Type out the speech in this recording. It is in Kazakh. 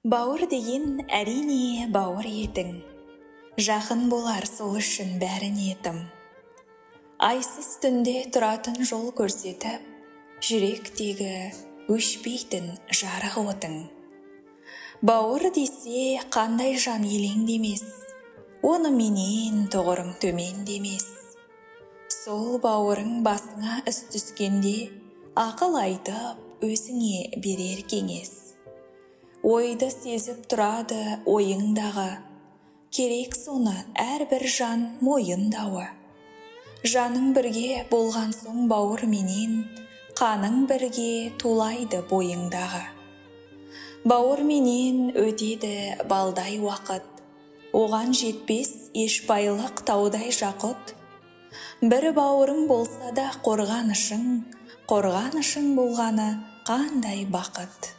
Бауыр деген, әрине, бауыр етің. Жақын болар сол үшін бәріне тым. Айсыз түнде тұратын жол көрсетіп, жүректегі өшпейтін жарық отың. Бауыр десе, қандай жан елеңдемес, оныменен тұғырың төмен демес. Сол бауырың басыңа іс түскенде, ақыл айтып, өзіңе берер кеңес. Ойды сезіп тұрады ойыңдағы, керек соны әрбір жан мойындауы. Жаның бірге болған соң бауырменен, қаның бірге тулайды бойыңдағы. Бауырменен өтеді балдай уақыт, оған жетпес еш байлық таудай жақұт. Бір бауырың болса да қорғанышың, қорғанышың болғаны қандай бақыт.